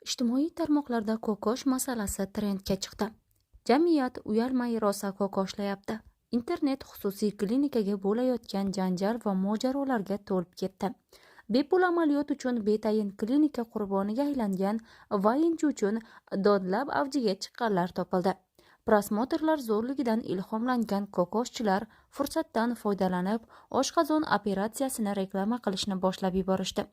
Ijtimoiy tarmoqlarda kokosh masalasi trendga chiqdi. Jamiyat uyalmay rosa kokoshlayapti. Internet xususiy klinikaga bo'layotgan janjal va mojarolarga to'lib ketdi. Bepul amaliyot uchun betayin klinika qurboniga aylangan vaynchi uchun dodlab avjiga chiqqanlar topildi. Просмотр lar zo'rligidan ilhomlangan kokoshchilar fursatdan foydalanib, oshqozon operatsiyasini reklama qilishni boshlab yuborishdi.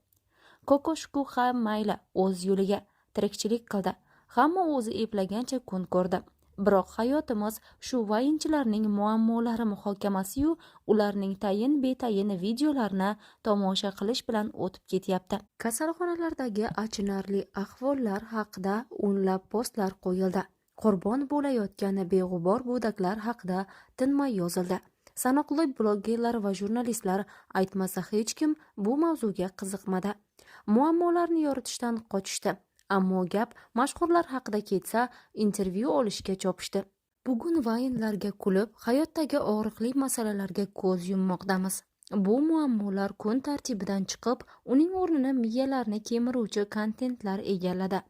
Kokoshku ham mayli, o'z yo'liga tirikchilik qildi. Hamma o'zi eplagancha kun ko'rdi. Biroq hayotimiz shu vaynchilarning muammolari muhokamasi-yu ularning tayin-betayin videolarini tomosha qilish bilan o'tib ketyapti. Kasalxonalardagi achinarli ahvollar haqida o'nlab postlar qo'yildi. Qurbon bo'layotgan beg'ubor go'daklar haqida tinmay yozildi. Sanoqli blogerlar va jurnalistlar aytmasa hech kim bu mavzuga qiziqmadi. Muammolarni yoritishdan qochishdi. Ammo gap mashhurlar haqida ketsa, intervyu olishga chopishdi. Bugun vaynlarga kulib, hayotdagi og'riqli masalalarga ko'z yummoqdamiz. Bu muammolar kun tartibidan chiqib, uning o'rnini miyalarni kemiruvchi kontentlar egalladi.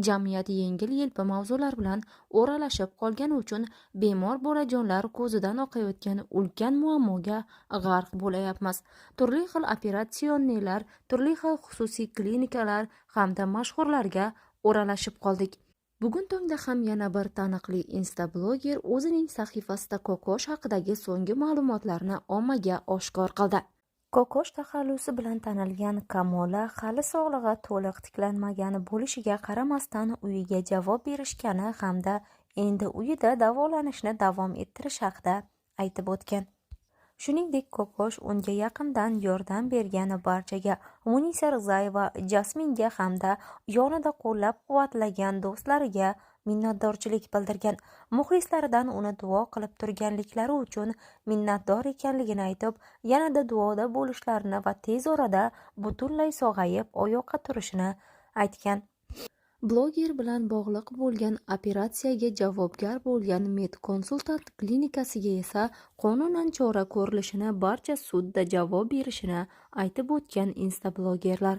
Jamiyat yengil-yelpi mavzular bilan o'ralashib qolgani uchun bemor bolajonlar ko'zidan oqayotgan ulkan muammoga g'arq bo'layapmiz. Turli xil операционный lar, turli xil xususiy klinikalar hamda mashhurlarga o'ralashib qoldik. Bugun tongda ham yana bir taniqli instabloger o'zining sahifasida kokosh haqidagi so'nggi ma'lumotlarni ommaga oshkor qildi. Kokosh taxallusi bilan tanilgan Kamola hali sog'lig'i to'liq tiklanmagan bo'lishiga qaramasdan uyiga javob berishgani hamda endi uyida davolanishni davom ettirish haqida aytib o'tgan. Shuningdek, Kokosh unga yaqindan yordam bergan barchaga, Munisa Rizayeva, Jasminga hamda yonida qo'llab-quvvatlagan do'stlariga minnatdorchilik bildirgan. Muxlislaridan uni duo qilib turganliklari uchun minnatdor ekanligini aytib, yanada duoda bo'lishlarini va tez orada butunlay sog'ayib oyoqqa turishini aytgan. Bloger bilan bog'liq bo'lgan operatsiyaga javobgar bo'lgan Medkonsultant klinikasiga esa qonunan chora ko'rilishini, barcha sudda javob berishini aytib o'tgan instablogerlar.